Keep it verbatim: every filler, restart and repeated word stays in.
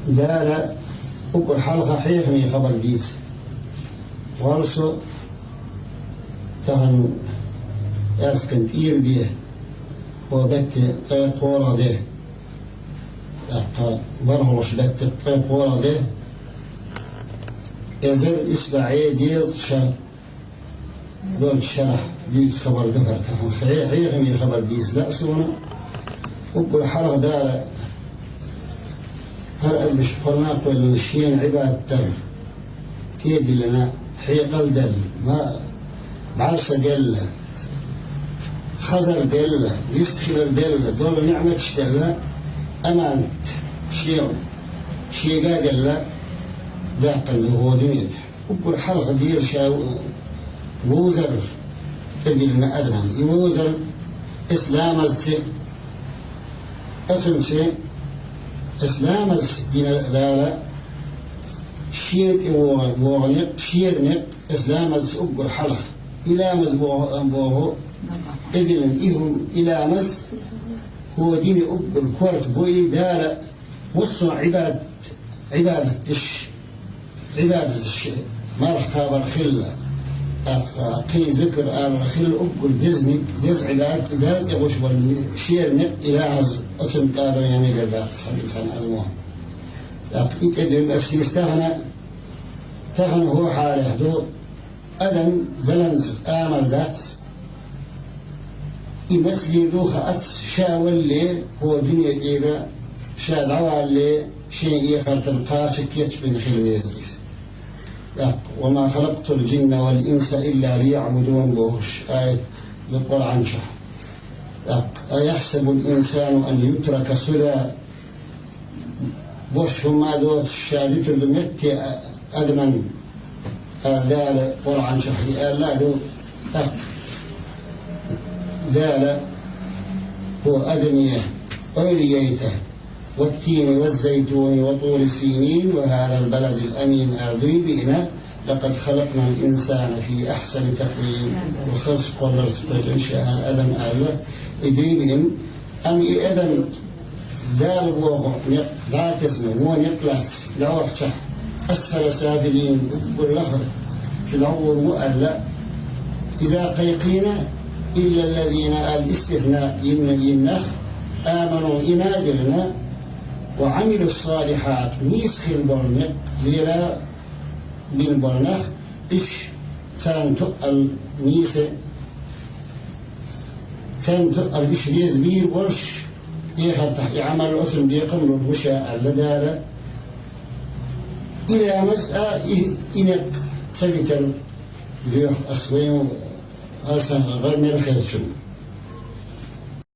Дала уггар хьалха хьехаме хабар дийца. Валсо тахан аьрскан тӀера де, хӀо бетте ткъе кхоалгӀа де, тӀаккха бархӀлагӀча бетте ткъе кхоалгӀа де, эзар исс бӀе дезткъа ша долча шарахь дуьйцу хабар ду хӀара тахан. Хье-, хьехаме хабар дийца лаьа суна. Уггар хьалха Дала хӀара адамаш кхоллакхвелла шена Ӏибадат дар тӀедиллина, хьекъал делла, ма-, бӀарса делла, хазар делла, вистхилар делла, долу ниӀматаш делла, аманат шен-, шега делла, даьккхина ду хӀо дуьнен. Уггар хьалха дера ша вовзар тӀедиллина адаман. И вовзар эс ламазца, оцунца эс ламазца дина Дала шена тӀе вогӀу-, вогӀу некъ, шера некъ эс ламазца уггар хьалха. И ламаз боху, боху тӀедиллина, и хӀума, и ламаз хӀо дина уггар корта бу и Дала. Муссо Ӏибадат, Ӏибадат деш, Ӏибадаташ марха кхабар хилла, тӀаккха кхин зикр алар хилла, уггар деза ник, деза Ӏибадат, и Далла тӀе гӀуш вала шера некъ и ламаз, оцунна тӀадам ян мегар дац цхьана адамо. ТӀаккха и тӀедуьллу ас иза тахана, тахана хӀо хьалехь ду, адам даланза амал дац. И мацле ду хаац, ша валале, хӀо дуьне тӀера, ша дӀавалале, шен эхартан кхача кечбина хила веза иза. ТӀаккха: «وما خلقت الجن والإنس إلا ليعبدون», бохуш аят ду Къуръан чохь. ТӀаккха: «أيحسب الإنسان أن يترك سدى». Бош хӀума доцуш ша дуьтур ду метте а-, адаман, аьлла Дала Къуръан чохь, и аьлла а ду, тӀаккха Дала: «ХӀо адаме ойла яйта, والتين والزيتون وطور سينين وهذا البلد الأمين», аьлла дуй биъна, «لقد خلقنا الإنسان في أحسن تقويم». Ва хаза кхолларца кхоьллина ша хӀара адам аьлла, и дуй биъна. Амма и адам Дала боху некъ дӀа а тесна, вон некъ лаьцна, дӀавахчахь, «أسفل سافلين», уггар лахара чу дӀагӀур ву аьлла, иза кхайкхийна, «إلا الذين», аьлла истисна йина, йина нах, «آمنوا», иман диллина, «وعملوا الصالحات», нийса хила болу некъ лела бина болу нах, уьш царна тоъал нийса, царна тоъал уьш реза бийр болуш, эхартахь и Ӏамал оцунна бекхам лур бу ша аьлла Дала. И ламаз а, и, и некъ ца витар доьху ас вайн гӀар сан гӀар мел хезачунна.